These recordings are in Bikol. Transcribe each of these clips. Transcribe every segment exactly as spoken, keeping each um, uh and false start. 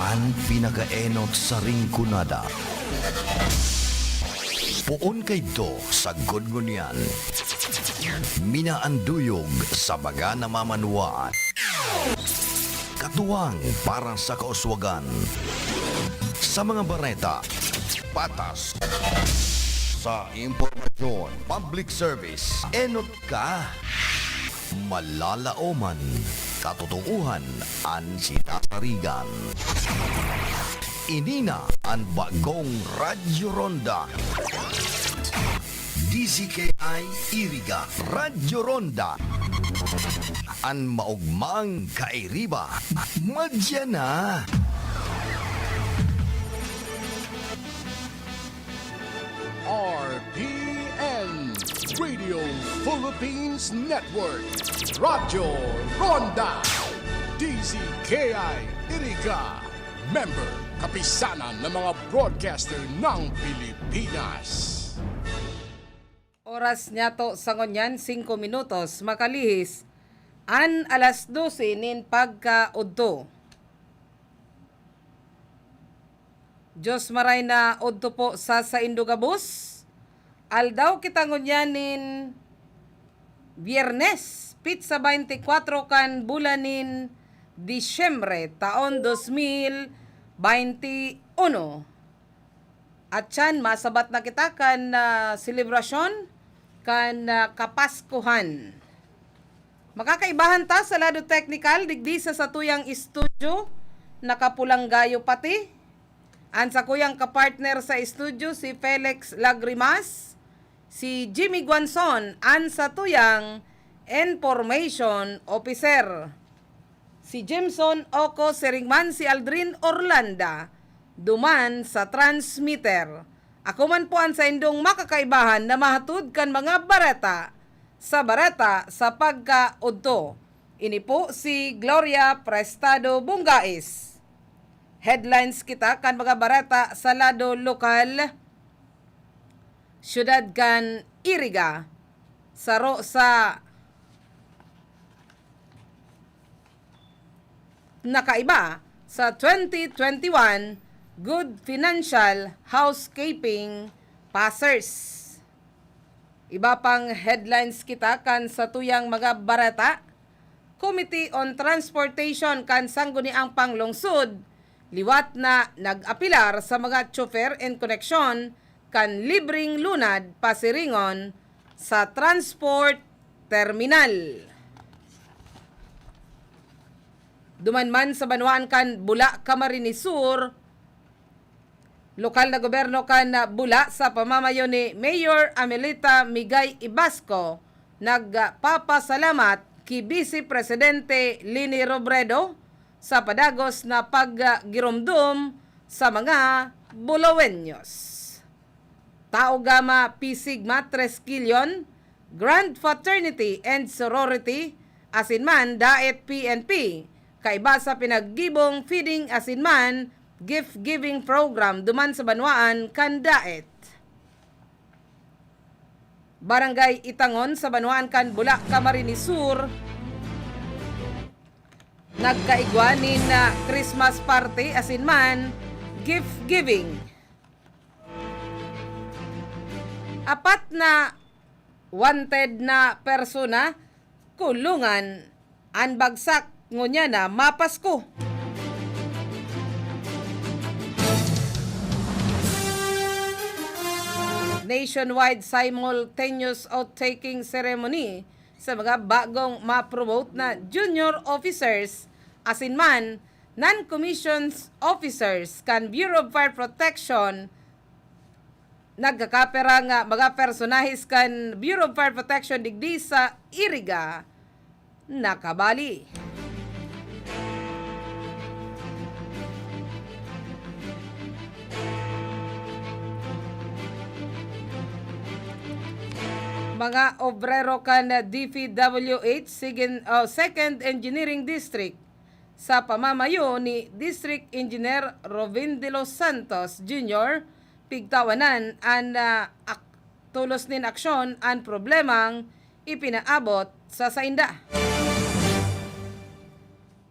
An pinakaenot sa Rinconada. Poon kaidto sagkod ngunyan. Minaanduyog sa mga namamanwaan. Katuwang para sa kauswagan. Sa mga bareta, patas. Sa impormasyon, public service, enot ka. Malalaoman, katotoohan an sinasarigan. Ini na an bagong Radyo Ronda. D Z K I Iriga, Radyo Ronda. An maogmang kairiba, madya na. R P N, Radio Philippines Network, Radyo Ronda, D Z K I Iriga, member, Kapisanan ng mga Broadcaster ng Pilipinas. Oras niyato sa ngunyan, singko minutos, makalihis an alas dose nin pagkaudto. Diyos maray na udto po sa saindo gabos. Aldaw kita ngunyan nin Biyernes, pitsa baynte kwatro kan bulan nin Disyembre, taon dos mil baynte uno. At siyan, masabat na kita kan, ah, selebrasyon kan, ah, Kapaskuhan. Makakaibahan ta sa lado teknikal, digdi sa satuyang estudyo, nakapulanggayo pati. An sakuyang kapartner sa estudyo, si Felix Lagrimas, si Jimmy Guanzon, an satuyang information officer. Si Jimson Oco, siring man si Aldrin Orlanda, duman sa transmitter. Ako man po an saindong makakaibahan na mahatod kan mga bareta sa bareta sa pagkaudto. Ini po si Gloria Prestado Bungais. Headlines kita kan mga bareta sa lado lokal, syudad kan Iriga, saro sa nakaiba sa twenty twenty-one Good Financial Housekeeping Passers. Iba pang headlines kita kan satuyang mga bareta. Committee on Transportation kan Sangguniang Panglungsod liwat na nag-apelar sa mga tsoper in koneksyon kan libreng lunad pasiringon sa transport terminal. Duman man sa banwaan kan Bula, Camarines Sur, lokal na gobyerno kan Bula sa pamamayo ni Mayor Amelita Migay Ibasco nagpapasalamat ki Vice Presidente Leni Robredo sa padagos na paggiromdom sa mga Bulawenyos. Tau Gamma Phi Sigma Triskelion, Grand Fraternity and Sorority, asin man Daet P N P, kaiba sa pinaggibong feeding asin man gift-giving program duman sa banwaan kan Daet. Barangay Itangon sa banwaan kan Bula, Camarines Sur, nagkaigwa nin, ah, Christmas party asin man gift-giving. Apat na wanted na persona kulungan an bagsak ngunyan na mapasko. Nationwide simultaneous oath-taking ceremony sa mga bagong ma-promote na junior officers asin man non-commissioned officers kan Bureau of Fire Protection. Nagkakapira nga mga personahes kan Bureau of Fire Protection digdi sa Iriga nakabali. Mga obrero kan D P W H, Sigin-, oh, Second Engineering District, sa pamamayo ni District Engineer Robin De Los Santos Junior, pigtawanan an, ah, ak-, tolos nin aksyon an problemang ipinaabot sa sainda.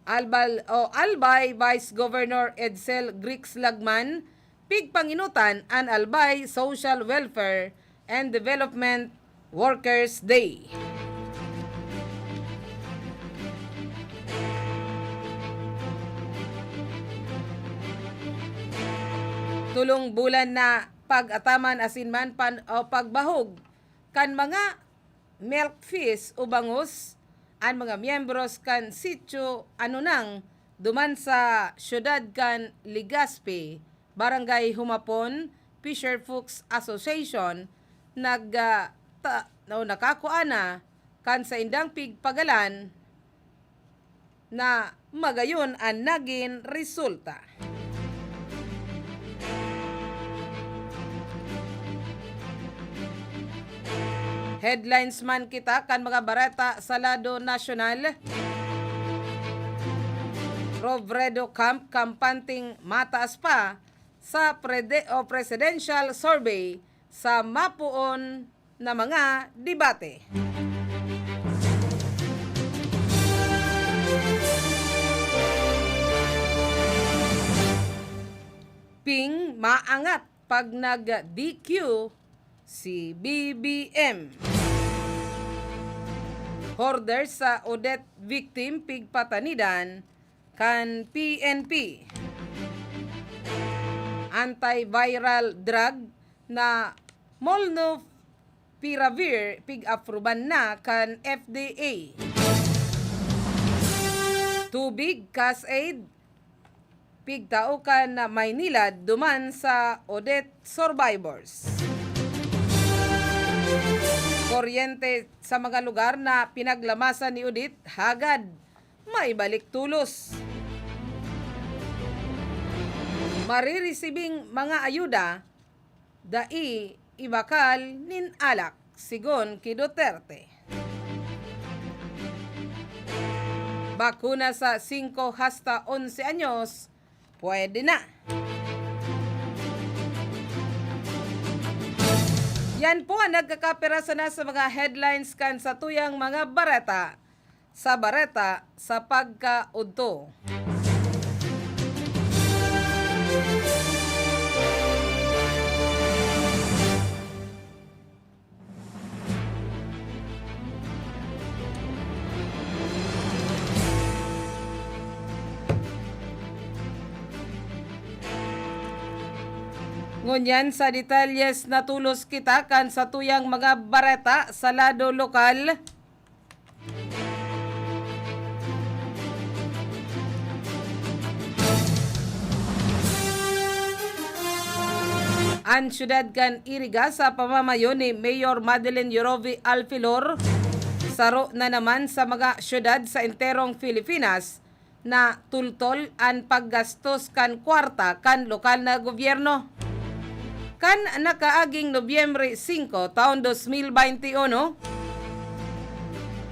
Albal-, o Albay Vice Governor Edsel Grix Lagman, pigpanginutan an Albay Social Welfare and Development Workers Day. Tolong bulan na pag-ataman asin man pan-, o pagbahog kan mga milkfish o bangus an mga miyembros kan Sitio Anunang duman sa siyudad kan Legazpi, Barangay Humapon, Fisherfolks Association, nag, ah, ta-, o nakakua na kan saindang pigpagalan na magayon an nagin resulta. Headlines man kita kan mga bareta sa lado nasyonal. Robredo Camp kampanteng mataas pa sa prede-, o presidential survey sa mapoon na mga debate. Ping maangat pag nag-D Q si B B M. Hoarder sa Odette victim pigpatanidan kan P N P. Antiviral drug na molnupiravir pig-apruban na kan F D A. Tubig, Casaid, pigtao kan Maynila duman sa Odette survivors. Kuryente sa mga lugar na pinaglamasan ni Odette, hagad maibalik tolos. Maririsibing mga ayuda, dai ibakal nin alak, sigon ki Duterte. Bakuna sa singko hasta onse anyos, pwede na. Yan po ang nagkakapirasan na sa mga headlines kan satuyang mga bareta. Sa bareta sa pagkaudto. Ngunyan, sa detalyes, natolos kita kan satuyang mga bareta sa lado lokal. An siyudad kan Iriga sa pamamayo ni Mayor Madeline Yorovi Alfilor, saro na naman sa mga siyudad sa enterong Pilipinas na tultol an paggastos kan kwarta kan lokal na gobyerno. Kan nakaaging Nobyembre singko, taon dos mil baynte uno,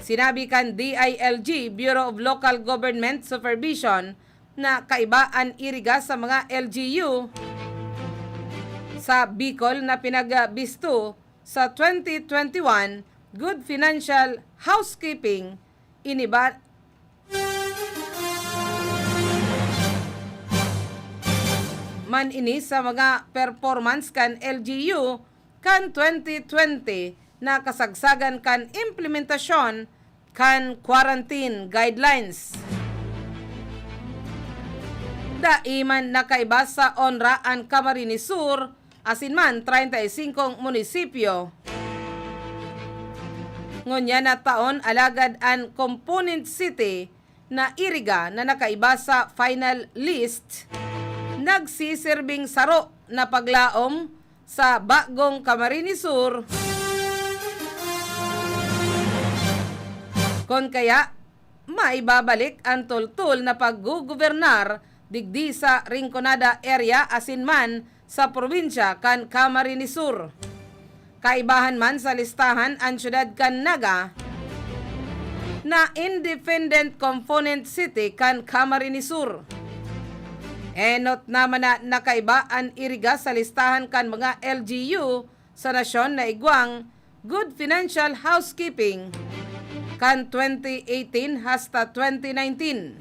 sinabi kan D I L G, Bureau of Local Government Supervision, na kaiba an Iriga sa mga L G U sa Bicol na pinagbisto sa twenty twenty-one Good Financial Housekeeping, iniba man ini sa mga performance kan L G U kan twenty twenty na kasagsagan kan implementasyon kan quarantine guidelines. Dai man nakaiba sa onra an Camarines Sur asin man treinta y cinco munisipyo. Ngunyan na taon, alagad an component city na Iriga na nakaiba sa final list, nagsiserbing saro na paglaom sa bagong Camarines Sur. Kun kaya, maibabalik an tultol na paggugobernar digdi sa Rinconada area asin man sa probinsya kan Camarines Sur. Kaibahan man sa listahan an siyudad kan Naga na independent component city kan Camarines Sur. Enot naman na nakaiba an Iriga sa listahan kan mga L G U sa nasyon na igwang Good Financial Housekeeping kan twenty eighteen hasta twenty nineteen.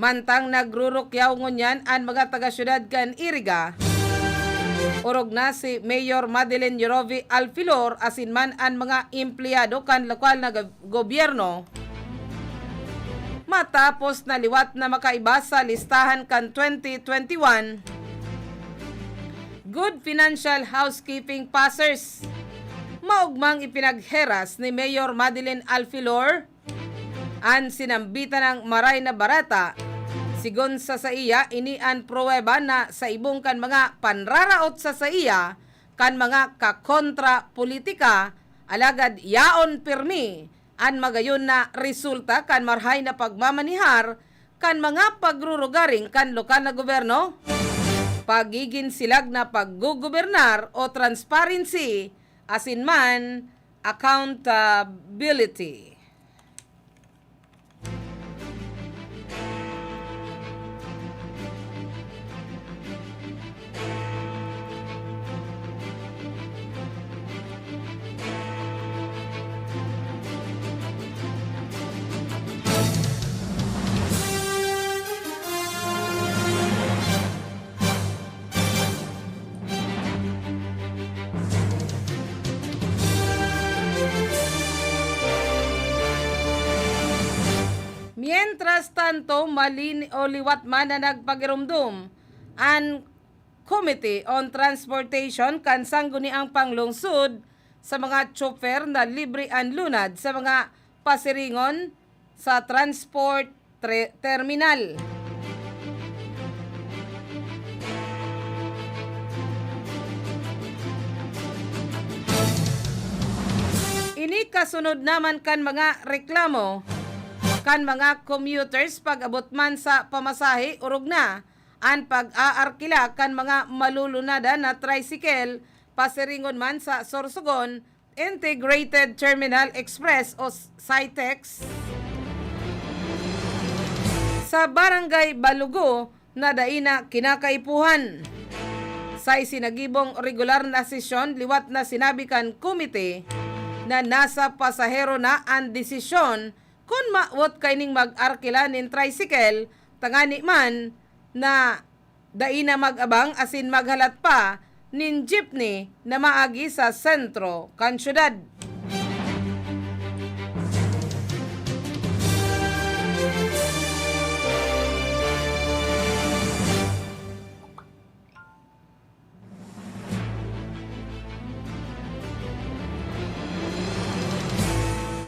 Mantang nagrurukyaw ngunyan an mga taga-syudad kan Iriga, orog na si Mayor Madeline Yorovi Alfilor asin man an mga empleyado kan lokal na gob-, gobyerno, matapos na liwat na makaiba sa listahan kan twenty twenty-one Good Financial Housekeeping Passers. Maogmang ipinagheras ni Mayor Madeline Alfilor an sinambitan ng maray na barata. Sigon sa saiya, ini an pruweba na sa ibong kan mga panraraot sa saiya kan mga kakontra politika, alagad yaon pirmi an magayon na resulta kan marhay na pagmamanihar kan mga pagrurugaring kan lokal na gobyerno, pagigin silag na paggugobernar o transparency, asin man accountability. Mientras tanto, malin o liwat man na nagpagiromdom an Committee on Transportation kan Sangguniang Panglungsod sa mga tsoper na libre an lunad sa mga pasiringon sa transport tre-, terminal. Ini kasunod naman kan mga reklamo kan mga commuters pag-abot man sa pamasahe, orog na an pag-aarkila kan mga malulunadan na tricycle, pasiringon man sa Sorsogon Integrated Terminal Express o SITEX sa Barangay Balugo na dai na kinakaipuhan. Sa isinagibong regular na sesyon, liwat na sinabi kan komite na nasa pasahero na an desisyon kun mawot kaining mag-arkila nin tricycle, tangani man na dai na mag-abang asin maghalat pa nin jeepney na maagi sa sentro kan syudad.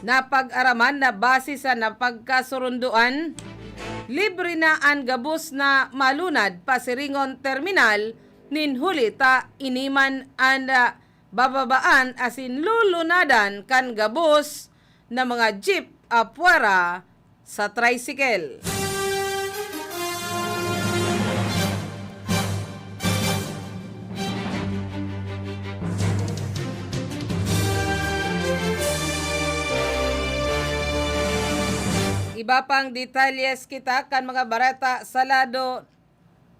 Napag-araman na base sa napagkasurundoan, libre na an gabos na malunad pasiringon terminal nin huli ta ini man an, ah, bababaan asin lulunadan kan gabos na mga jeep apwera sa tricycle. Iba pang detalyes kita kan mga bareta sa lado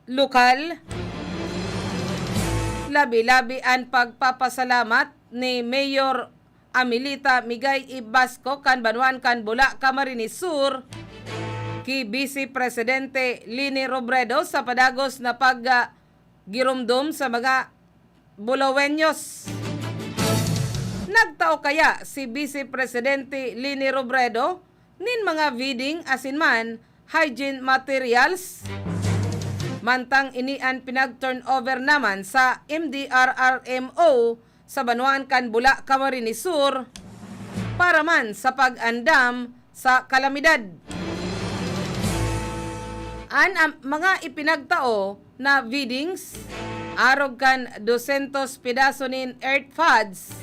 lokal, labi-labi an pagpapasalamat ni Mayor Amelita Migay Ibasco kan banwaan kan Bula, Camarines Sur, ki Vice Presidente Leni Robredo sa padagos na pag, ah, giromdom sa mga Bulawenyos. Nagtao kaya si Vice Presidente Leni Robredo nin mga feeding asin man hygiene materials. Mantang ini an pinag-turnover naman sa M D R R M O sa banwaan kan Bula, Camarines Sur, para man sa pag-andam sa kalamidad. An, am, mga ipinagtao na feedings, arog kan dosyentos pedaso nin earth pads,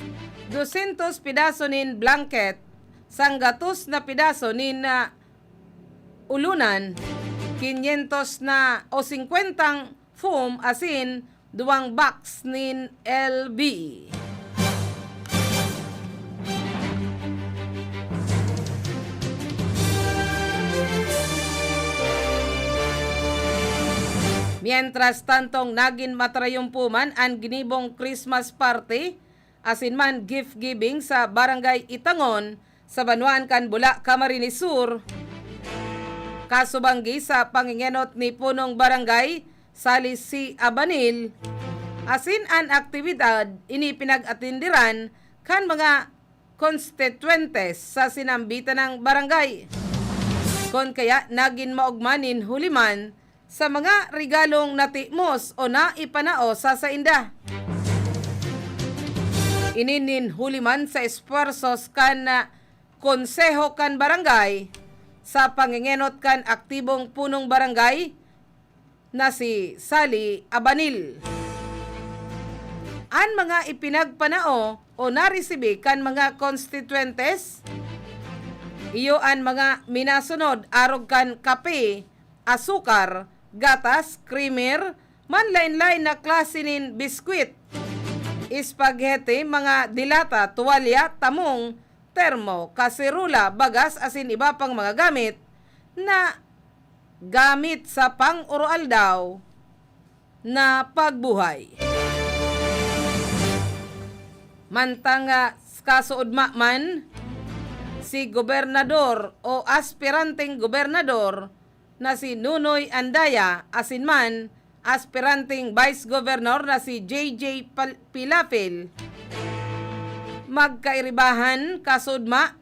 dosyentos pedaso nin blanket, sanggatos na pedaso nin, ah, ulunan, kinyentos na o singkwentang foam asin duwang box nin L V. Mientras tantong nagin matrayumpo man an ginibong Christmas party asin man gift giving sa Barangay Itangon, sa banwaan kan Bula, Camarines Sur, kasubanggi sa pangengenot ni Punong Barangay Sali C. Abanil, asin an aktibidad ini pinag-atenderan kan mga konstituyentes sa sinambitan nang barangay. Kun kaya nagin maogma nin huliman sa mga regalong natimos o naipanao sa sainda. Ini nin huliman sa esfuerzos kan, ah, Konseho kan Barangay sa pangengenot kan aktibong punong barangay na si Sally Abanil. An mga ipinagpanao o naresibi kan mga konstituyentes, iyo an mga minasunod arog kan kape, asukar, gatas, creamer, manlaen-laen na klase nin biskwit, spaghetti, mga delata, tuwalya, tamong, termo, kaserola, bagas asin iba pang mga gamit na gamit sa pang-oroaldaw na pagbuhay. Mantang, ah, kasuodma man, si gobernador o aspiranteng gobernador na si Nonoy Andaya asin man aspiranteng Vice Governor na si J J Pal-, Pilafil, magkairibahan kasuodma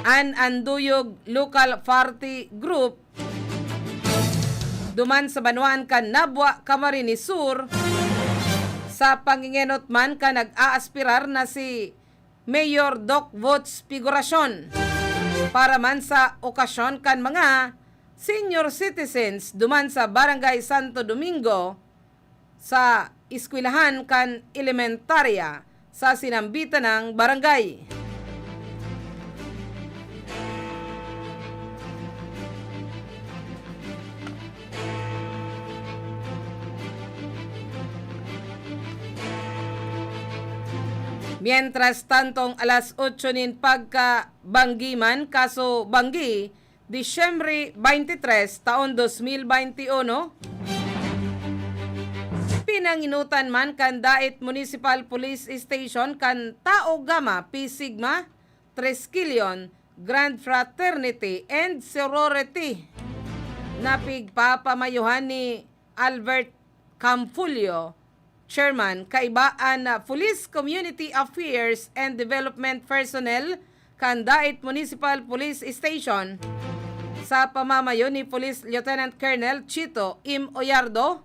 an Anduyog Local Party Group duman sa banwaan kan Nabua, Camarines Sur, sa pangengenot man kan nag-aaspirar na si Mayor Doc Votes Figuracion para man sa okasyon kan mga senior citizens duman sa Barangay Santo Domingo sa eskwelahan kan elementarya sa sinambitan nang barangay. Mientras tantong alas otso nin pagkabanggi man, kaso banggi, Disyembre twenty-three, taon dos mil twenty-one, pinanginutan man kan Dait Municipal Police Station kan Tau Gamma Phi Sigma Triskelion Grand Fraternity and Sorority na pigpapamayohan ni Albert Campullo, Chairman, kaiba an, ah, Police Community Affairs and Development Personnel kan Dait Municipal Police Station, sa pamamayo ni Police Lieutenant Colonel Chito M. Oyardo,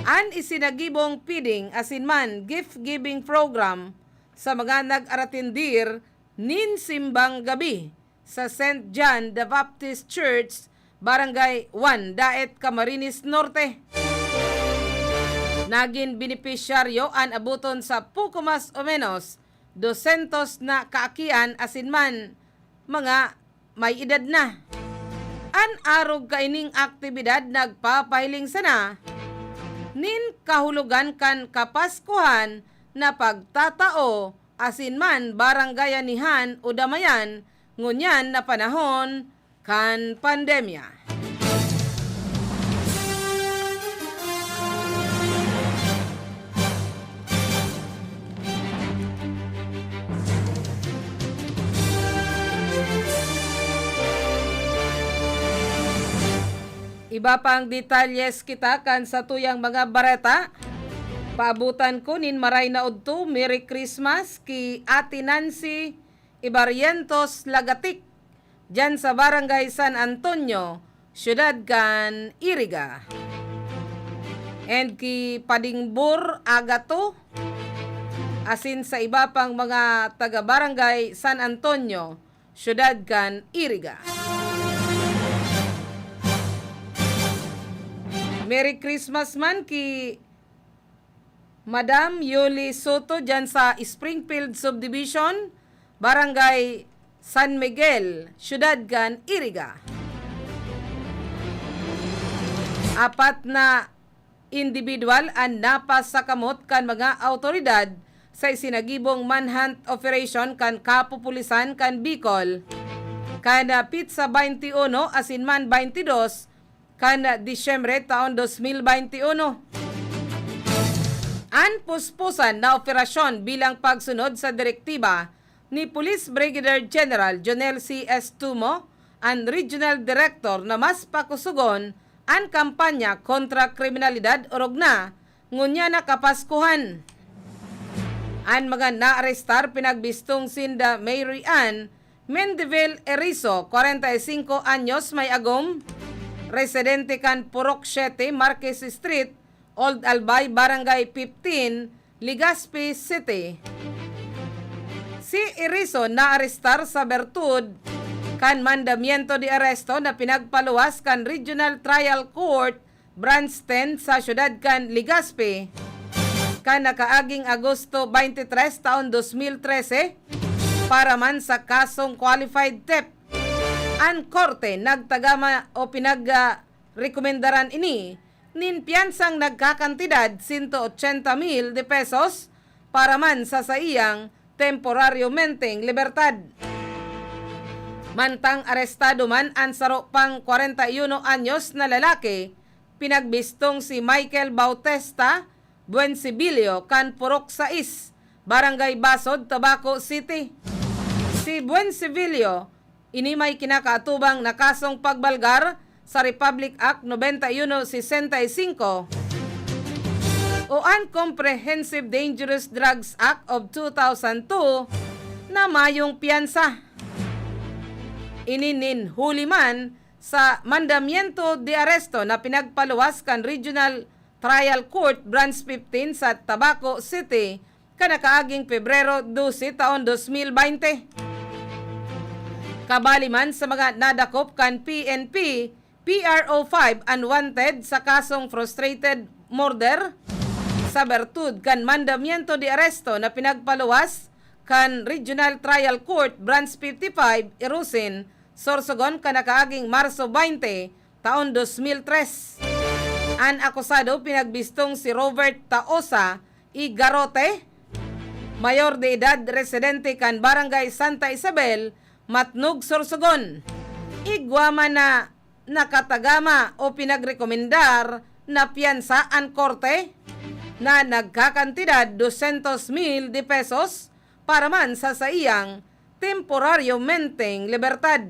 an isinagibong feeding asin man gift-giving program sa mga nag-aratindir nin simbang gabi sa Saint John the Baptist Church, Barangay one, Dait, Camarines Norte. Nagin benepisyaryo an aboton sa poko mas o menos dosyentos na kaakian asin man mga may edad na. An arog kaining aktibidad nagpapahiling sana nin kahulogan kan Kapaskuhan na pagtatao asin man barangayanihan o damayan ngunyan na panahon kan pandemya. Iba pang detalyes kita kan satuyang mga bareta. Paabotan ko nin maray na udto, Merry Christmas ki Ate Nancy Ibarrientos Lagatik, diyan sa Barangay San Antonio, siyudad kan Iriga. And ki Padingbor Agato, asin sa iba pang mga taga Barangay San Antonio, siyudad kan Iriga. Merry Christmas man ki Madam Yoli Soto diyan sa Springfield Subdivision, Barangay San Miguel, siyudad kan Iriga. Apat na indibidwal an napasakamot kan mga awtoridad sa isinagibong manhunt operation kan Kapupulisan kan Bicol kan, ah, pitsa twenty-one asin man twenty-dos kan Disyembre taon dos mil twenty uno. An puspusan na operasyon bilang pagsunod sa direktiba ni Police Brigadier General Jonel C. Estumo, an regional director na mas pakusugon an kampanya kontra kriminalidad orog na ngunyan na Kapaskuhan. An mga naarestar pinagbistong sinda Mary Ann Mendeville Erizo, kwarenta y singko anyos may agom, residente kan Purok Siete, Marquez Street, Old Albay, Barangay fifteen, Legazpi City. Si Erizo naarestar sa bertud kan mandamiento de aresto na pinagpaluwas kan Regional Trial Court Branch ten sa siyudad kan Legazpi kan nakaaging Agosto twenty-three taon dos mil trese para man sa kasong qualified theft. An korte nagtagama o pinag, ah, rekomendaran ini nin piyansang nagkakantidad sento ochenta mil de pesos para man sa saiyang temporaryomenteng libertad. Mantang arestado man an saro pang kwarenta y uno anyos na lalaki, pinagbistong si Michael Bautista Buensibilio kan Purok sais, Barangay Basod, Tabaco City. Si Buensibilio, ini may kinakaatubang na kasong pagbalgar sa Republic Act nobenta y uno sesenta y singko o an Comprehensive Dangerous Drugs Act of two thousand two na mayong piyansa. Ini nin huli man sa mandamiento de aresto na pinagpaluwas kan Regional Trial Court Branch fifteen sa Tabaco City kan nakaaging Pebrero dose taon dos mil baynte. Kabali man sa mga nadakop kan P N P, P R O five an wanted sa kasong frustrated murder sa bertud kan mandamiento de aresto na pinagpaluwas kan Regional Trial Court Branch fifty-five, Irusin, Sorsogon kan nakaaging Marso baynte, taon dos mil tres. An akusado pinagbistong si Robert Taosa Igarote, mayor de edad, residente kan Barangay Santa Isabel, Matnog, Sorsogon. Igwa man na nakatagama o pinagrekomendar na piyansa an korte na nagkakantidad dosyentos mil de pesos para man sa saiyang temporaryomenteng libertad.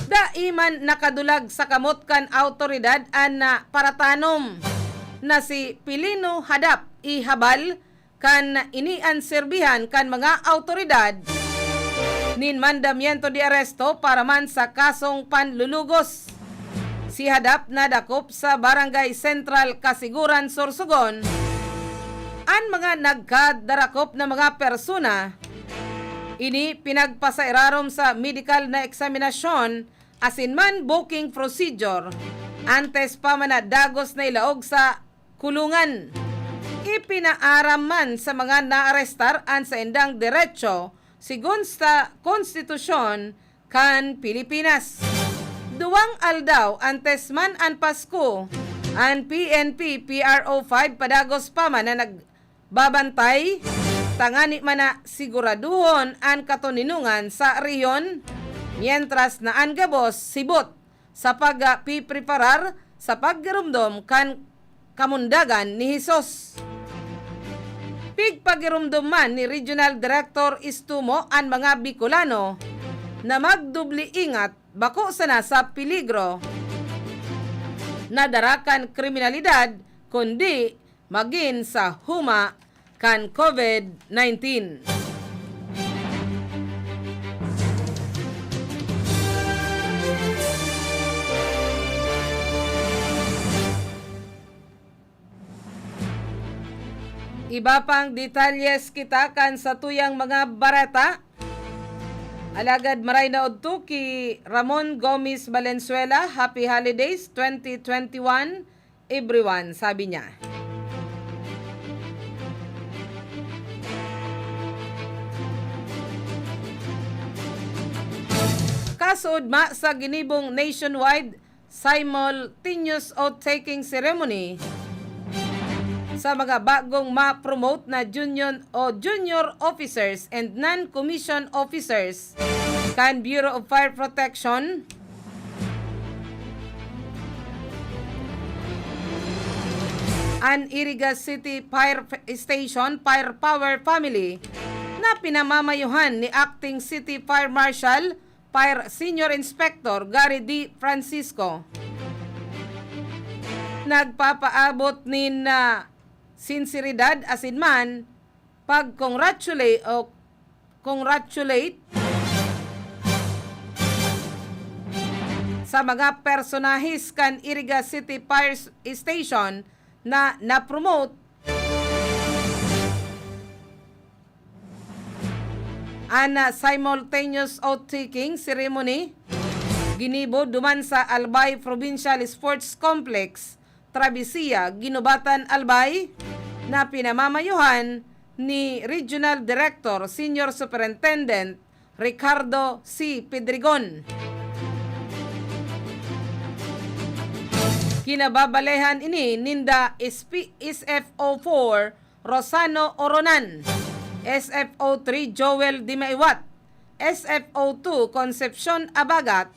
Dai man nakadulag sa kamot kan awtoridad an, ah, paratanom na si Pilino Hadap Ihabal kan ini an serbihan kan mga awtoridad nin mandamiento de aresto para man sa kasong panlulugos. Si Hadap nadakop sa Barangay Central, Kasiguran, Sorsogon. An mga nagkadarakop na mga persona, ini pinagpasairarom sa medikal na eksaminasyon asin man booking procedure antes pa man na dagos na ilaog sa kulungan. Ipinaaram man sa mga naarestar an saindang derecho segun sa konstitusyon kan Pilipinas. Duwang aldaw antes man an Pasko, an P N P P R O five padagos pa man na nagbabantay tangani man na siguraduhon an katoninongan sa rehiyon, mientras na an gabos sibot sa pagpipreparar sa paggiromdom kan Kamundagan ni Jesus. Pigpagiromdom man ni Regional Director Istumo an mga Bicolano na magdubli ingat, bako sana sa peligro na dara kan kriminalidad, kundi magin sa huma kan COVID nineteen. Iba pang detalyes kita kan satuyang mga bareta. Alagad maray na udto ki Ramon Gomez Valenzuela, Happy Holidays twenty twenty-one, everyone, sabi niya. Kasuodma sa ginibong nationwide simultaneous oath-taking ceremony sa mga bagong ma-promote na junior o junior officers and non-commissioned officers kan Bureau of Fire Protection, an Iriga City Fire F-, Station Fire Power Family na pinamamayohan ni Acting City Fire Marshal Fire Senior Inspector Gary D. Francisco. Nagpapaabot nin, ah, sinseridad asin man pag-congratulate o congratulate sa mga personahes kan Iriga City Fire Station na na-promote. An, ah, simultaneous oath-taking ceremony ginibo duman sa Albay Provincial Sports Complex, Travesía, Guinobatan, Albay, na pinamamayohan ni Regional Director, Senior Superintendent Ricardo C. Pedregon. Kinababalehan ini ninda S P, S F O four Rosano Oronan, S F O three Joel Dimaiwat, S F O two Concepcion Abagat,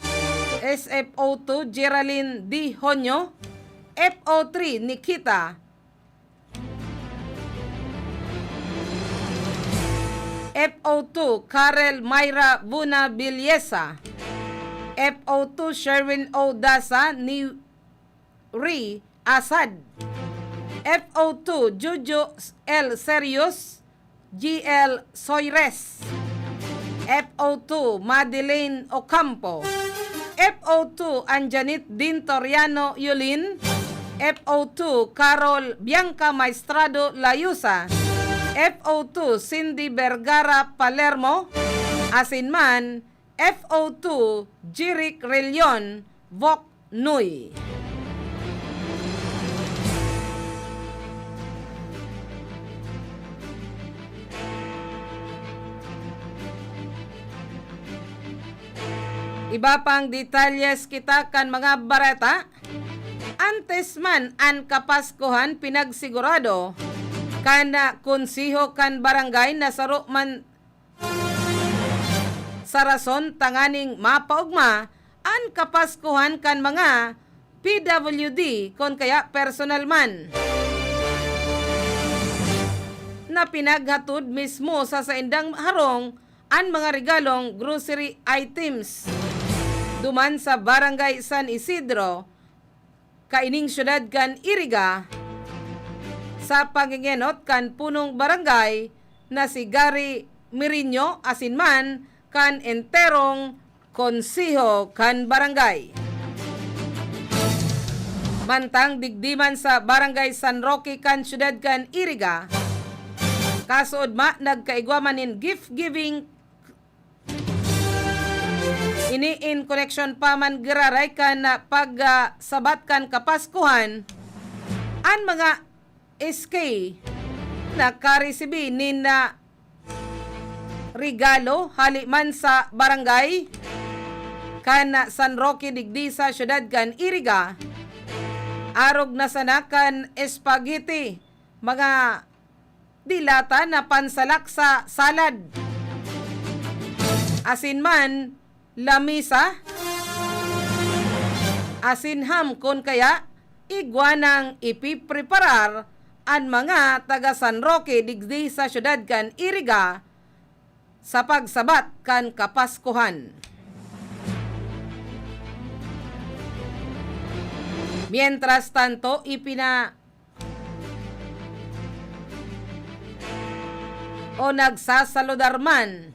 S F O two Geraldine D. Honyo, F O three Nikita, F O two Karel Myra Vuna Villesa, F O two Sherwin O. Daza ni Ri Asad, F O two Jojo L. Serios, G L Soires, F O two Madeline Ocampo, F O two Anjanit Dintoriano Yulin, F O two Carol Bianca Maestrado Layusa, F O two Cindy Vergara Palermo, asin man F O two Jeric Relion Vok Nuy. Iba pang detalyes kita kan mga bareta. Antes man an Kapaskuhan, pinagsigurado kan konseho kan barangay na saro man sa rason tanganing mapaogma an Kapaskuhan kan mga P W D kon kaya personal man, na pinaghatod mismo sa saindang harong an mga regalong grocery items duman sa Barangay San Isidro, kaining syudad kan Iriga, sa pangengenot kan punong barangay na si Gary Mirinho asin man kan enterong konseho kan barangay. Mantang digdi man sa Barangay San Roque kan syudad kan Iriga, kasood ma nagkaigwa man nin gift giving. Ini in koneksyon pa man giraray kan, ah, pag, ah, sabat kan Kapaskuhan, an mga S K nakaresibi nin, ah, regalo hali man sa barangay kan, ah, San Roque digdi sa syudad kan Iriga. Arog na sana kan spaghetti, mga dilata na pansalak sa salad, asin man lamisa, asin ham kun kaya igwa nang ipipreparar an mga taga San Roque digdi sa syudad kan Iriga sa pagsabat kan Kapaskuhan. Mientras tanto, ipina- o nagsasaludar man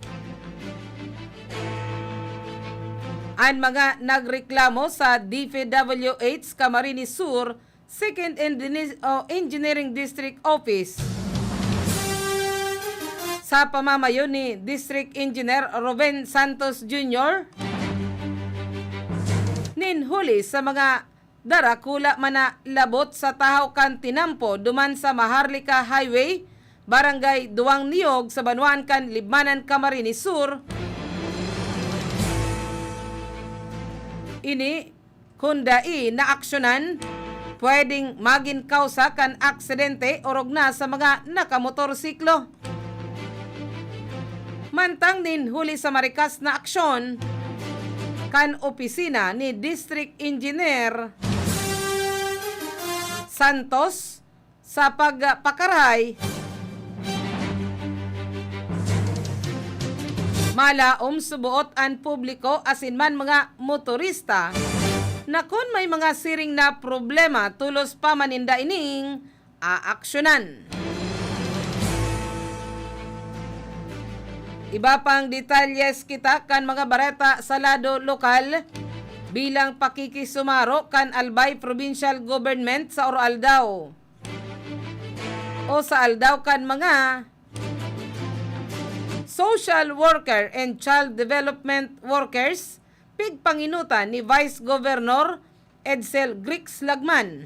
an mga nagreklamo sa D P W H Camarines Sur Second Engineer-, o Engineering District Office sa pamamayo ni District Engineer Ruben Santos Junior nin huli sa mga darakula man na labot sa tahaw kan tinampo duman sa Maharlika Highway, Barangay Duwang Niyog, sa banwaan kan Libmanan, Camarines Sur. Ini, kun dai naaksyonan, pwedeng magin kausa kan aksidente orog na sa mga nakamotorsiklo. Mantang nin huli sa marikas na aksyon kan opisina ni District Engineer Santos sa pagpakarahay, Malaom suboot an publiko asin man mga motorista na kun may mga siring na problema, tolos pa man ninda ining aaksyonan. Iba pang detalyes kita kan mga bareta sa lado lokal, bilang pakikisumaro kan Albay Provincial Government sa Oroaldaw o sa aldaw kan mga social worker and child development workers, pigpanginutan ni Vice Governor Edsel Grix Lagman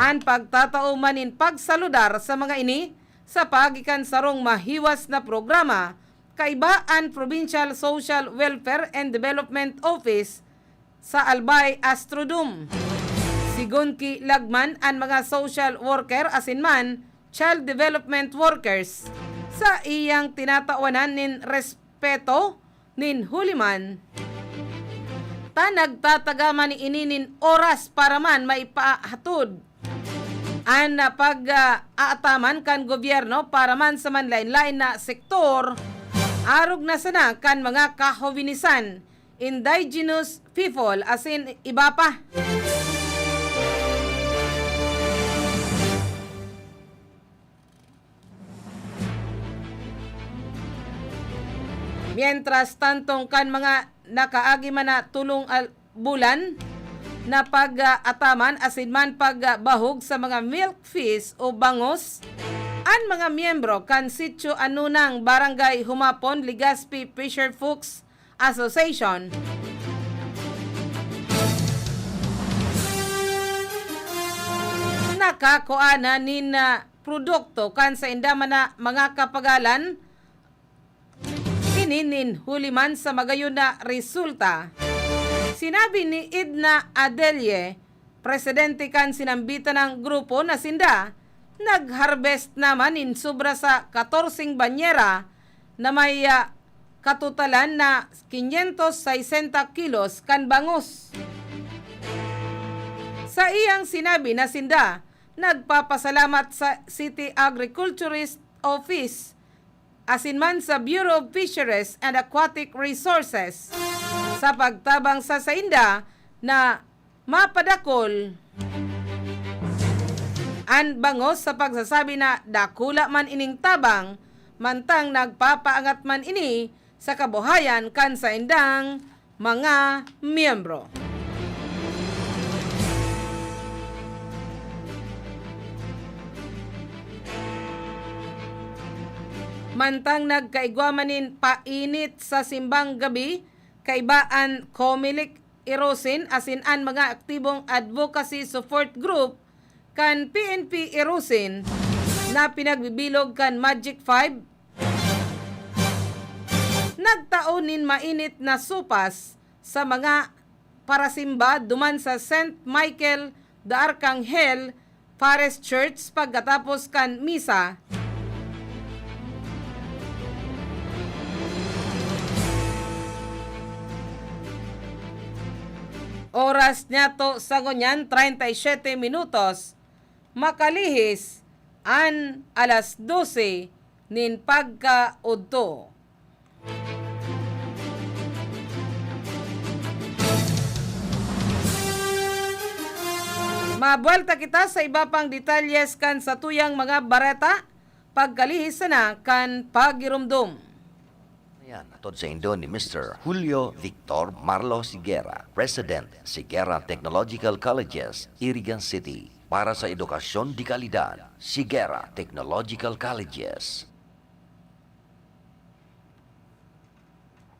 an pagtatao man nin pagsaludar sa mga ini sa paagi kan sarong mahiwas na programa kaiba an Provincial Social Welfare and Development Office sa Albay Astrodome. Sigon ki Lagman, an mga social worker asin man child development workers sa iyang tinatawanan nin respeto nin huli man ta nagtatagaman ini nin oras para man maipahatod an pag-aataman kan gobyerno para man sa manlaen-laen na sektor, arog na sana kan mga kahowinisan, indigenous people, asin iba pa. Mientras tantong kan mga nakaagi man na tolong al-, bulan na pag-ataman asin man pagbahog sa mga milkfish o bangos, an mga miyembro kan Sitio Anunang, Barangay Humapon, Legazpi Fisherfolks Association, nakakua na nin, ah, produkto kan sainda man na mga kapagalan, ini nin huli man sa magayon na resulta. Sinabi ni Edna Adelle, presidente kan sinambitan na grupo, na sinda nag-harvest naman nin sobra sa katorseng banyera na may, ah, katotalan na quinientos sesenta kilos kan bangos. Sa iyang sinabi na sinda nagpapasalamat sa City Agriculturist Office asin man sa Bureau of Fisheries and Aquatic Resources sa pagtabang sa sainda na mapadakol an bangos, sa pagsasabi na dakula man ining tabang, mantang nagpapaangat man ini sa kabuhayan kan saindang mga miyembro. Mantang nagkaigwa man nin painit sa simbang gabi, kaiba an Comelec Irosin asin an mga aktibong advocacy support group kan P N P Irosin na pinagbibilog kan Magic Five, nagtao nin mainit na sopas sa mga parasimba duman sa Saint Michael the Archangel Parish Church pagkatapos kan misa. Oras niyato sa ngunyan, treinta y siete minutos. Makalihis an alas dose nin pagkaudto. Mabuwelta kita sa iba pang detalyes kan satuyang mga bareta, pagkalihis sana kan pagiromdom. Yan, hatod saindo ni Mister Julio Victor Marlo Sigera, President, Sigera Technological Colleges, Irigan City. Para sa edukasyon de kalidad, Sigera Technological Colleges.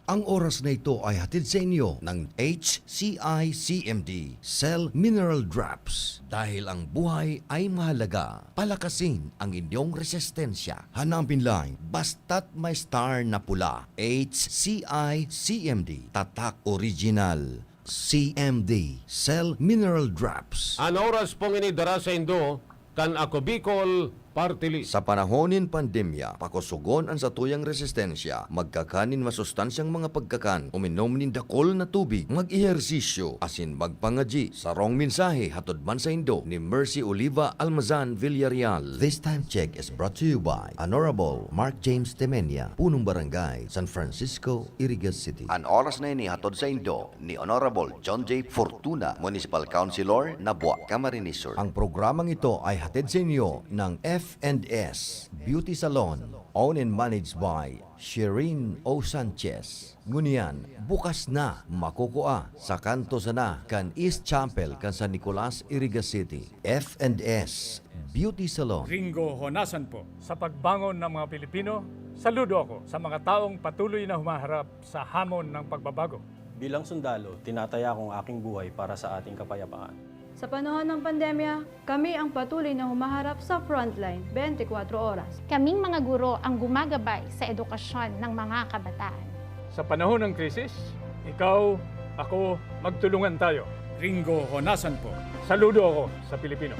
Ang oras na ito ay hatid sa inyo ng H C I C M D, Cell Mineral Drops. Dahil ang buhay ay mahalaga, palakasin ang inyong resistensya. Hanapin lang, basta't may star na pula. H C I C M D, tatak original. C M D, Cell Mineral Drops. An oras pong ini dara saindo kan Ako Bicol Party List. Sa panahon nin pandemya, pakosogon an satuyang resistensya. Magkakan nin masustansyang mga pagkakan, uminom nin dakul na tubig, mag-ehersisyo, asin magpangadyi. Sarong mensahe hatod man saindo ni Mercy Oliva Almazan Villarreal. This Time Check is brought to you by Honorable Mark James Temenia, Punong Barangay, San Francisco, Iriga City. An oras na ini hatod saindo ni Honorable John J. Fortuna, Municipal Councilor, Nabua, Camarines Sur. Ang programang ito ay hatid sa inyo ng F and S Beauty Salon, owned and managed by Shireen O. Sanchez. Ngunyan, bukas na, makukua sa kanto sana kan East Chapel kan San Nicolas, Iriga City. F and S Beauty Salon. Ringo Honasan po. Sa pagbangon ng mga Pilipino, saludo ako sa mga taong patuloy na humaharap sa hamon ng pagbabago. Bilang sundalo, tinataya ko ang aking buhay para sa ating kapayapaan. Sa panahon ng pandemya, kami ang patuloy na humaharap sa frontline, twenty-four oras. Kaming mga guro ang gumagabay sa edukasyon ng mga kabataan. Sa panahon ng krisis, ikaw, ako, magtulungan tayo. Ringo Honasan po. Saludo ako sa Pilipino.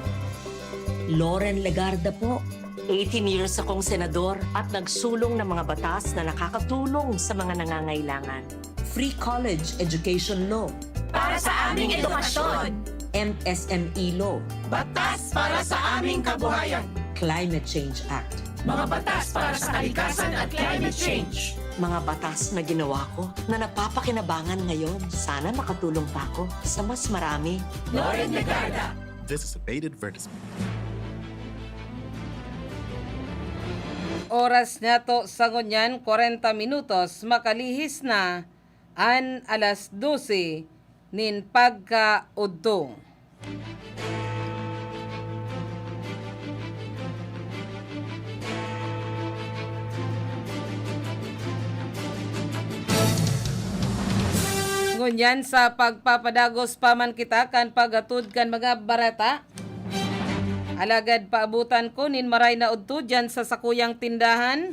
Loren Legarda po. Eighteen years akong senador at nagsulong ng mga batas na nakakatulong sa mga nangangailangan. Free college education law. Para sa aming edukasyon. M S M E law. Batas para sa aming kabuhayan. Climate Change Act. Mga batas para sa kalikasan at climate change. Mga batas na ginawa ko na napapakinabangan ngayon. Sana makatulong pa ako sa mas marami. Loren Legarda. This is a paid advertisement. Oras niyato sa ngunyan, kwarenta minutos, makalihis na an alas dose nin pagkaudto. Ngunyan, sa pagpapadagos pa man kita kan paghatod kan mga bareta, alagad paabutan ko nin maray na udto diyan sa sakuyang tindahan.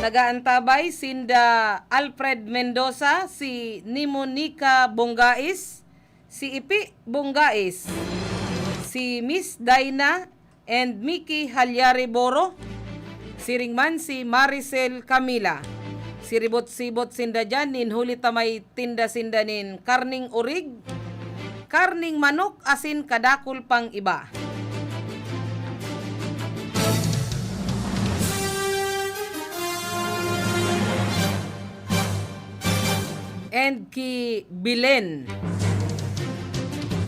Nagaantabay sinda Alfred Mendoza, si Nimonica Bongais, si Ipi Bongais, si Miss Dina and Mickey Halyari Boro, siring man si Maricel Camila. Siribot-sibot sinda diyan nin huli ta may tinda sinda nin karning orig, karning manok asin kadakul pang iba. And ki Belen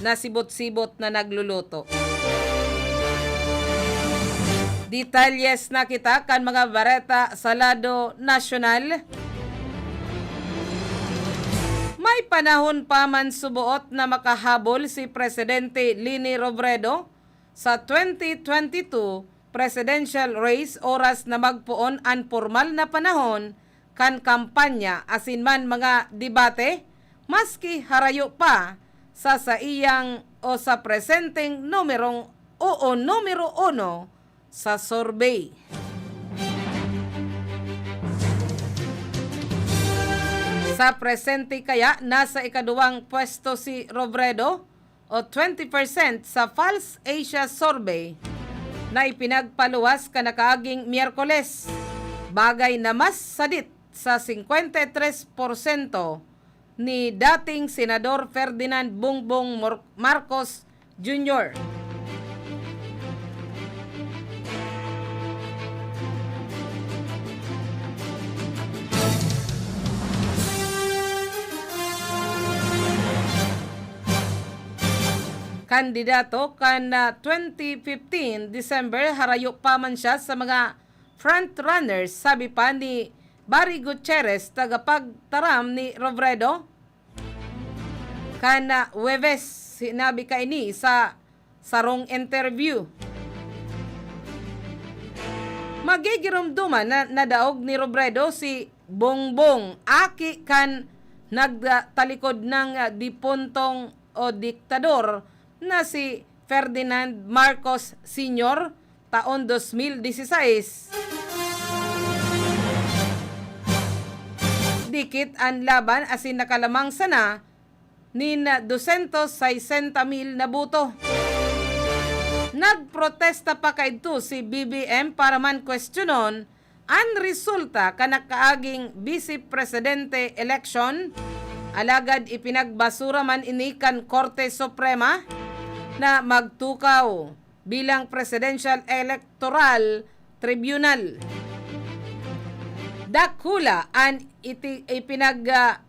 na sibot-sibot na nagluluto. Detalyes na kita kan mga bareta sa lado nasyonal. May panahon pa man suboot na makahabol si Presidente Leni Robredo sa twenty twenty-two presidential race oras na magpoon an pormal na panahon kan kampanya asin man mga debate, maski harayo pa sa saiyang o sa presenteng numerong o, o numero uno sa survey. Sa presente kaya, nasa ikaduwang pwesto si Robredo o twenty percent sa Pulse Asia Survey na ipinagpaluwas kan nakaaging Miyerkules, bagay na mas sadit sa singkwenta y tres porsyento ni dating Senador Ferdinand Bongbong Mor-, Marcos Junior. Kandidato kan, ah, twenty fifteen December, harayo pa man siya sa mga frontrunners, sabi pa ni Barry Gutierrez, tagapagtaram ni Robredo. Kan, ah, Huwebes, sinabi kaini sa sarong interview. Magigiromdoman na nadaog ni Robredo si Bongbong, aki kan nagtalikod ng, ah, dipuntong o diktador na si Ferdinand Marcos Senior taon dos mil disisais. Dikit an laban asin nakalamang sana nin dosyentos saysenta mil na boto. Nagprotesta pa kaidto si B B M para man kwestiyonon an resulta kan nakaaging Vice Presidente election, alagad ipinagbasura man ini kan Korte Suprema na magtukaw bilang Presidential Electoral Tribunal. Dakula an iti-, ipinag, ah,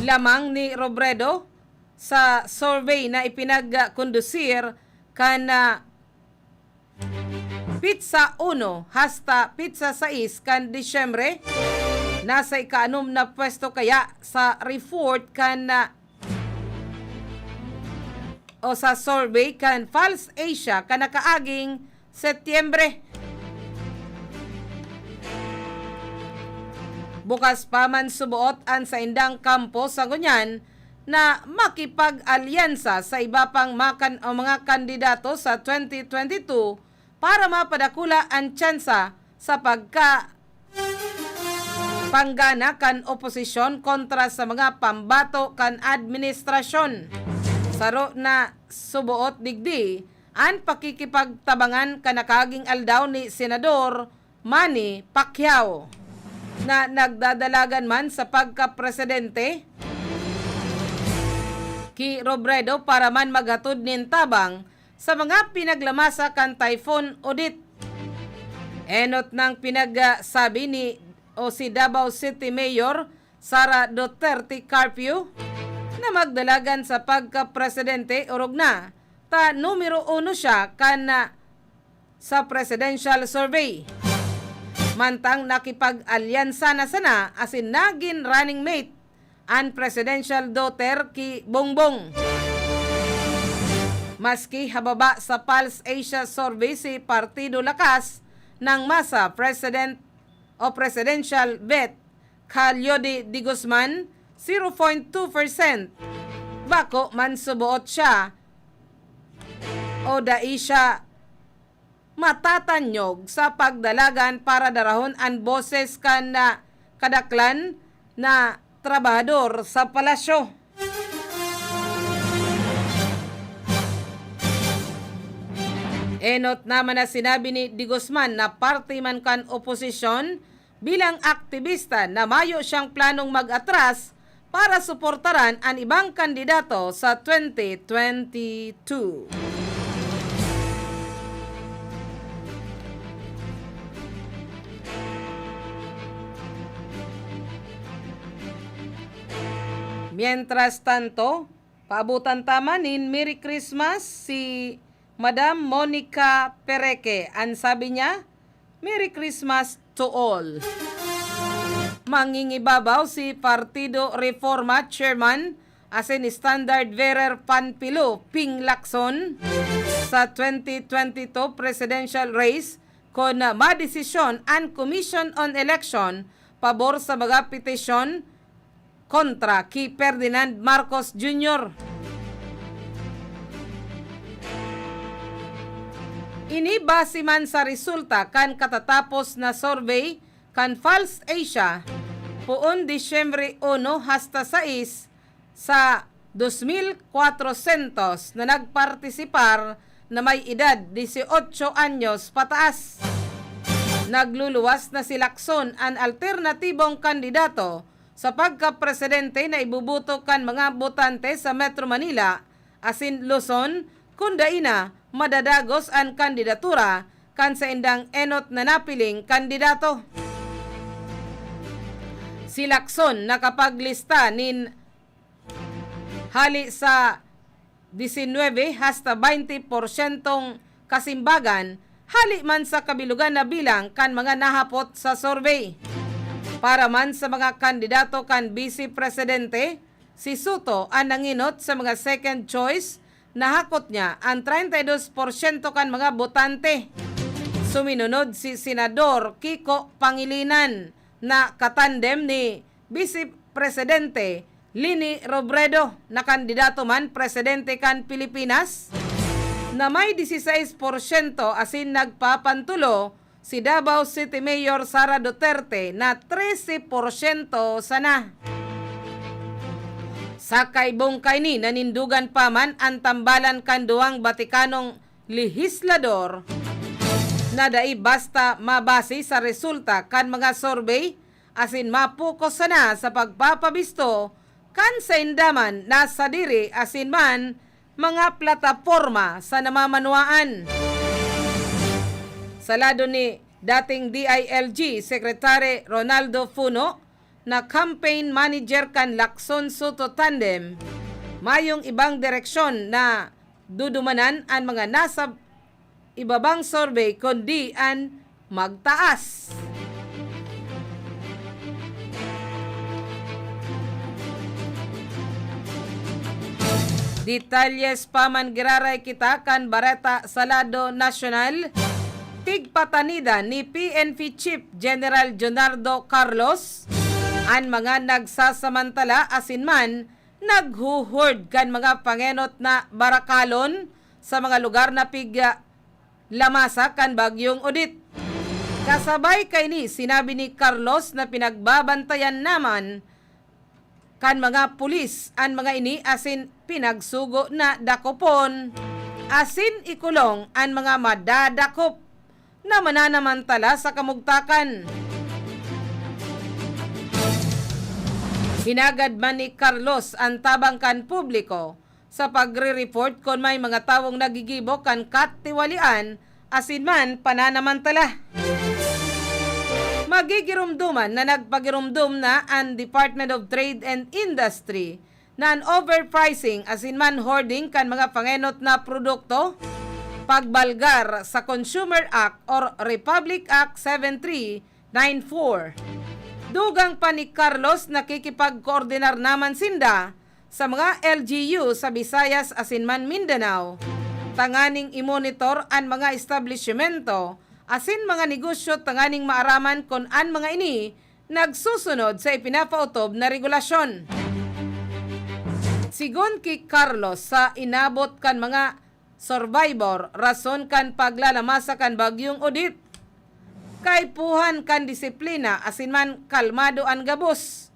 lamang ni Robredo sa survey na ipinagkondusir kan, ah, pitsa uno hasta pitsa sais kan Disyembre. Nasa ikaanom na pwesto kaya sa report kan, ah, o sa survey kan Pulse Asia kan nakaaging Setyembre. Bukas pa man suboot an saindang kampo sa ngunyan na makipag-alyansa sa iba pang makan-, o mga kandidato sa twenty twenty-two para mapadakula an tsansa sa pagka panggana kan oposisyon kontra sa mga pambato kan administrasyon. Saro na suboot digdi an pakikipagtabangan kan nakaaging aldaw ni Senador Manny Pacquiao, na nagdadalagan man sa pagkapresidente ki Robredo para man maghatod nin tabang sa mga pinaglamasa kan Typhoon Odette. Enot nang pinagsabi ni o si Davao City Mayor Sara Duterte Carpio na magdalagan sa pagkapresidente, orog na ta numero uno siya kan, ah, sa presidential survey. Mantang nakipag-alyansa na sana asin nagin running mate an presidential daughter ki Bongbong. Maski hababa sa Pulse Asia Survey si Partido Lakas ng Masa President o Presidential Vet Calio de, de Guzman, zero point two percent, bako man suboot siya o dai siya matatanyog sa pagdalagan para darahon an boses kan, ah, kadaklan na trabahador sa palasyo. Enot naman na sinabi ni De Guzman na parte man kan oposisyon, bilang aktibista na mayo siyang planong mag-atras para suportaran an ibang kandidato sa twenty twenty-two. Mientras tanto, paabutan ta man nin Merry Christmas si Madam Monica Pereque. An sabi niya, "Merry Christmas to all." Mangingibabaw si Partido Reforma Chairman asin Standard Bearer Panfilo Ping Lacson sa twenty twenty-two presidential race kun madesisyon an Commission on Election pabor sa mga petisyon kontra ki Ferdinand Marcos Junior. Ini base man sa resulta kan katatapos na survey kan Pulse Asia, poon Disyembre uno hasta sais, sa dos mil kwatrosyentos na nagpartisipar na may edad dieciocho anyos pataas. Nagluluwas na si Lacson, an alternatibong kandidato sa pagkapresidente na iboboto kan mga botante sa Metro Manila asin Luzon, kun dai na madadagos an kandidatura kan saindang enot na napiling kandidato. Si Lacson nakapaglista nin hali sa disinwebe hasta baynte porsyentong kasimbagan, hali man sa kabilugan na bilang kan mga nahapot sa survey. Para man sa mga kandidato kan bise presidente, si Soto an nangenot sa mga second choice, nahakot niya an treinta y dos porsyento kan mga botante. Suminunod si Senador Kiko Pangilinan na katandem ni Vice Presidente Leni Robredo, na kandidato man presidente kan Pilipinas, na may dieciséis porsyento asin nagpapantulo si Davao City Mayor Sara Duterte na trese porsyento sana. Sa kaibong kaini, nanindogan pa man an tambalan kan duwang Vaticanong lehislador na dai basta mabase sa resulta kan mga survey asin ma-focus sana sa pagpapabisto kan sainda man na sadiri asin man mga plataporma sa namamanwaan. Sa lado ni dating D I L G Secretary Ronaldo Funo, na campaign manager kan Lacson Soto tandem, mayong ibang direksyon na dudumanan an mga nasa ibabang survey kundi an magtaas. Detalyes pa man giraray kita kan bareta sa lado nasyonal. Pigpatanidan ni P N P Chief General Leonardo Carlos an mga nagsasamantala asin man naghuhord kan mga pangenot na barakalon sa mga lugar na pig-, lamasa kan Bagyong Odette. Kasabay kaini, sinabi ni Carlos na pinagbabantayan naman kan mga pulis an mga ini asin pinagsugo na dakopon asin ikulong an mga madadakop na mananamantala sa kamugtakan. Hinagad man ni Carlos an tabang kan publiko sa pagre-report kun may mga tawong nagigibo kan katiwalian asin man pananamantala. Magigiromdoman na nagpagiromdom na an Department of Trade and Industry na an overpricing asin man hoarding kan mga pangenot na produkto, pagbalgar sa Consumer Act or Republic Act seven three nine four. Dugang pa ni Carlos, nakikipagkoordinar naman sinda sa mga L G U sa Visayas asin man Mindanao, tanganing i-monitor an mga establisyemento asin mga negosyo tanganing maaraman kun an mga ini nagsusunod sa ipinapaotob na regulasyon. Sigon ki Carlos, sa inabot kan mga survivor rason kan paglalamasa kan Bagyong Odette, kaipuhan kan disiplina asin man kalmado an gabos.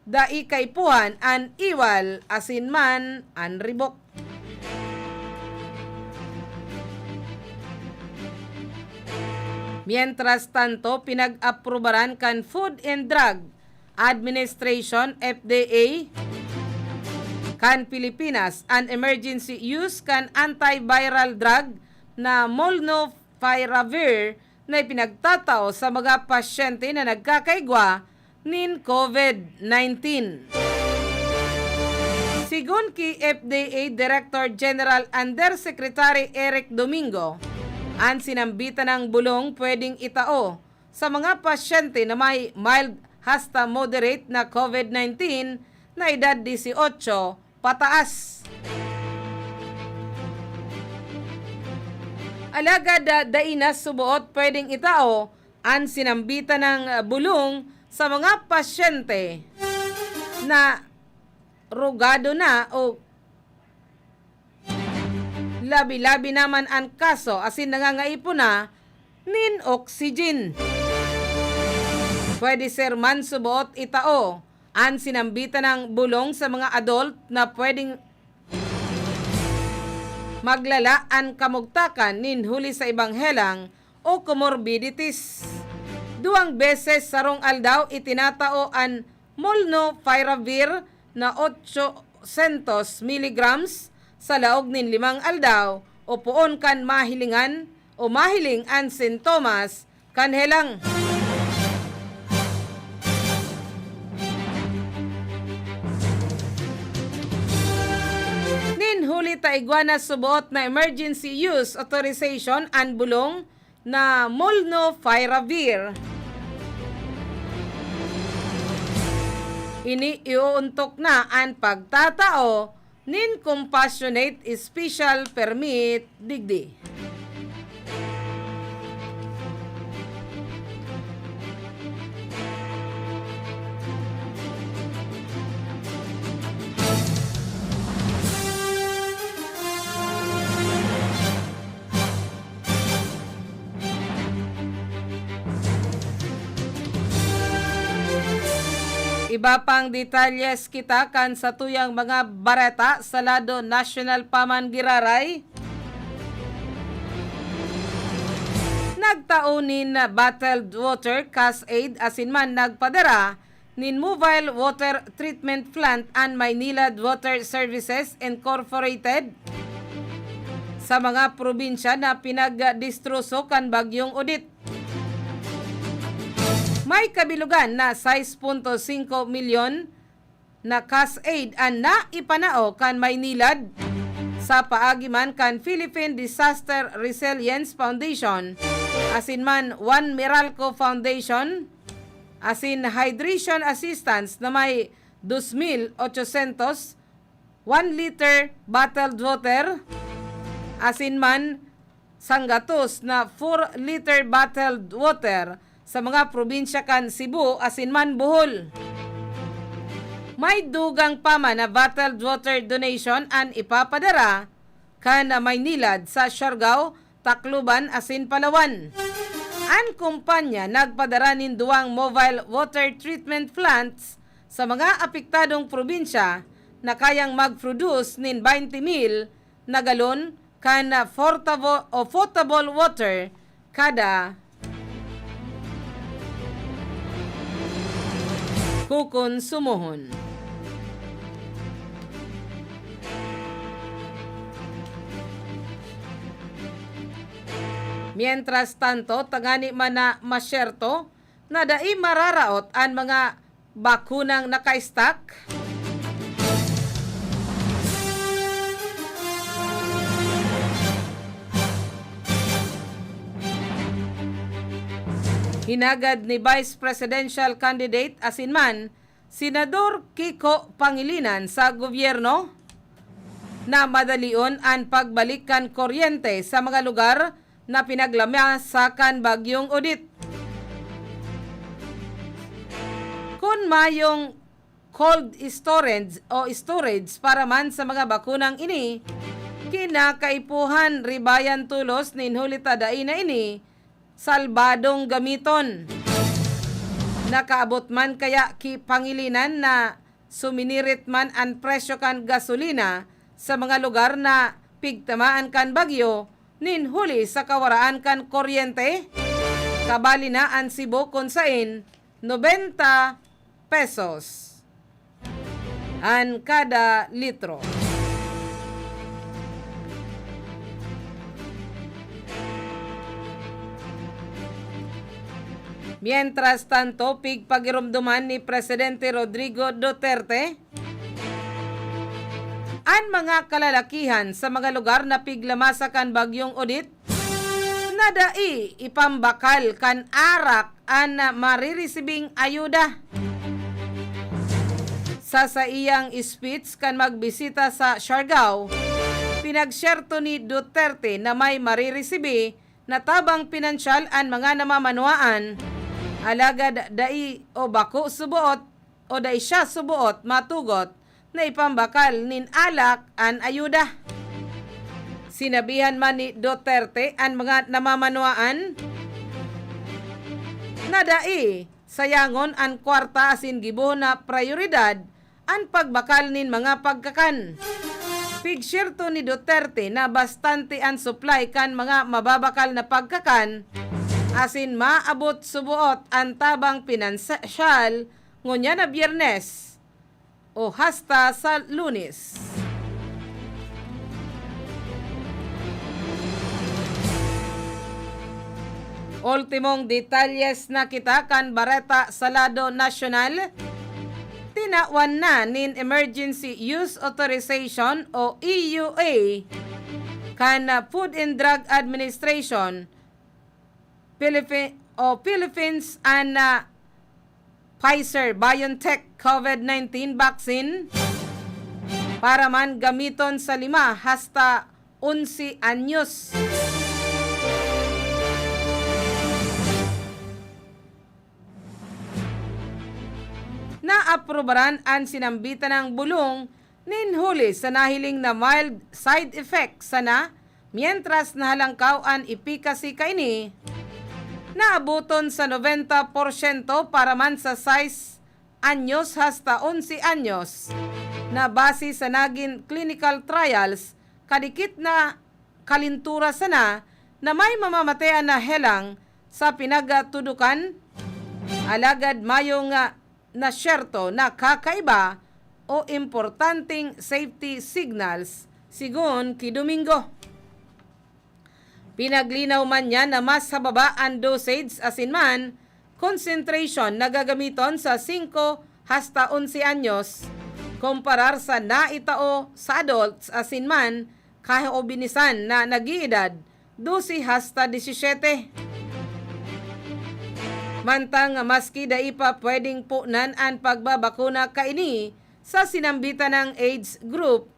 Dai kaipuhan an iwal asin man an ribok. Mientras tanto, pinag-aprobaran kan Food and Drug Administration, F D A, kan Pilipinas an emergency use kan antiviral drug na molnupiravir na ipinagtatao sa mga pasyente na nagkakaigwa nin COVID nineteen. Sigon ki F D A Director General Undersecretary Eric Domingo, an sinambitan nang bulong pwedeng itao sa mga pasyente na may mild hasta moderate na COVID nineteen na edad dieciocho pataas. Alagad, ah, dai na suboot pwedeng itao an sinambitan nang, ah, bulong sa mga pasyente na rugado na o labi-labi naman an kaso asin nangangaipo na nin oxygen. Pwede ser man suboot itao an sinambitan nang bulong sa mga adult na pwedeng maglala an kamugtakan nin huli sa ibang helang o comorbidities. Duwang beses sarong aldaw itinatao an molnupiravir na ochocientos milligrams sa laog nin limang aldaw o poon kan mahilingan o mahiling an sintomas kan helang. Nin huli ta igwa na suboot na emergency use authorization an bulong na molnupiravir. Ini iuuntok na an pagtatao nin Compassionate Special Permit digdi. Iba pang detalyes kita kan satuyang mga bareta sa lado nasyonal pa man giraray. Nagtao nin bottled water, Casaid, asin man nagpadara nin mobile water treatment plant an Maynilad Water Services Incorporated sa mga probinsya na pinagdistroso kan Bagyong Odette. May kabilugan na sais punto singko milyon na Casaid an naipanao kan Maynilad sa paagi man kan Philippine Disaster Resilience Foundation asin man One Meralco Foundation asin hydration assistance na may dos mil ochosyentos, one liter bottled water, asin man sanggatos na four liter bottled water sa mga probinsya kan Cebu asin man Bohol. May dugang pa man na bottled water donation an ipapadara kan Maynilad sa Siargao, Tacloban asin Palawan. An kumpanya nagpadara nin duwang mobile water treatment plants sa mga apektadong probinsya na kayang mag-produce nin baynte mil na galon kan portable o potable water kada kukonsumohon. Mientras tanto, tangani man na masyerto na dai mararaot an mga bakunang naka-stock. Hinagad ni Vice Presidential Candidate asin man Senador Kiko Pangilinan sa gobyerno na madalion an pagbalik kan kuryente sa mga lugar na pinaglamasa kan Bagyong Odette. Kun mayong cold storage o storage para man sa mga bakunang ini, kinakaipuhan ribayan tolos nin huli ta dai na ini salbadong gamiton. Nakaabot man kaya ki Pangilinan na suminirit man an presyo kan gasolina sa mga lugar na pigtamaan kan bagyo nin huli sa kawaraan kan kuryente? Kabali na an Cebu kun sain nobenta pesos an kada litro. Mientras tanto, pigpagiromdoman ni Presidente Rodrigo Duterte an mga kalalakihan sa mga lugar na piglamasa kan Bagyong Odette na dai ipambakal kan arak an maririsibing ayuda. Sa saiyang speech kan magbisita sa Siargao, pinagsyerto ni Duterte na may maririsibi na tabang pinansyal an mga namamanwaan, alagad dai o bako suboot o dai siya suboot matugot na ipambakal nin alak an ayuda. Sinabihan man ni Duterte an mga namamanwaan na dai sayangon an kwarta asin gibohon na prayoridad an pagbakal nin mga pagkakan. Pigsyerto ni Duterte na bastante an supply kan mga mababakal na pagkakan asin maabot suboot an tabang pinansyal ngunyan na Biyernes o hasta sa Lunes. Ultimong detalyes na kita kan bareta sa lado nasyonal. Tinawan na nin Emergency Use Authorization o E U A kan Food and Drug Administration, Philippi-, o Philippines an, ah, Pfizer-BioNTech COVID nineteen vaccine para man gamiton sa lima hasta onse anyos. Naaprubaran an sinambitan ng bulong nin huli sa nahiling na mild side effect sana, mientras nahalangkaw an efficacy kaini, naaboton sa nobenta porsyento para man sa sais anyos hasta onse anyos, na base sa nagin clinical trials, kadikit na kalintura sana na may mamamatean na helang sa pinagtudukan, alagad mayo nga na siyerto na kakaiba o importanteng safety signals, sigon ki Domingo. Pinaglinaw man niya na mas hababa an dosage asin man concentration na gagamiton sa singko hasta onse anyos, komparar sa naitao sa adults asin man kahobinesan na nag-iidad dose hasta disisiyete. Mantang maski dai pa pwedeng punan an pagbabakuna kaini sa sinambitan nang age group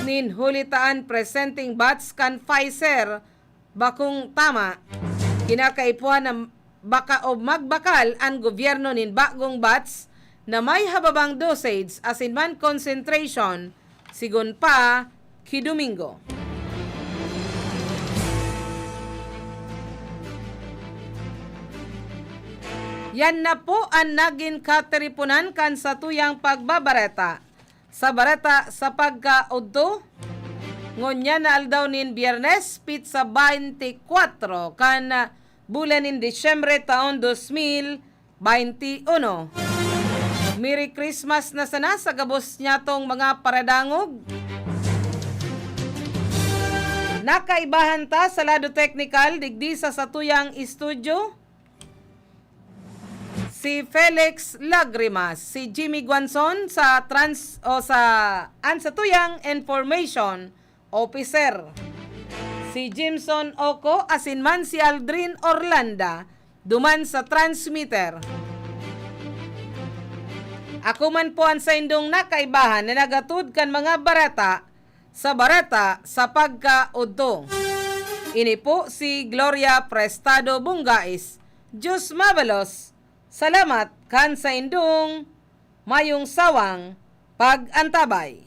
nin huli ta an presenteng batch kan Pfizer bakong tama, kinakaipuhan na baka o magbakal an gobyerno nin bagong batch na may hababang dosage asin man concentration, sigon pa ki Domingo. Yan na po an nagin katiriponan kan satuyang pagbabareta. Sa bareta sa pagkaudto, ngunyan na aldaw nin Biyernes, petsa baynte kwatro kan bulan nin Disyembre taon dos mil baynte uno. Merry Christmas na sana sa gabos nyatong mga paradangog. Nakaibahan ta sa lado teknikal digdi sa satuyang estudyo, si Felix Lagrimas, si Jimmy Guanzon sa trans-, o sa, an satuyang information officer, si Jimson Oco asin man si Aldrin Orlanda duman sa transmitter. Ako man po an saindong nakaibahan na naghatod kan mga bareta sa bareta sa pagkaudto. Ini po si Gloria Prestado Bungais. Diyos mabalos. Salamat kan saindong mayong sawang pag-antabay.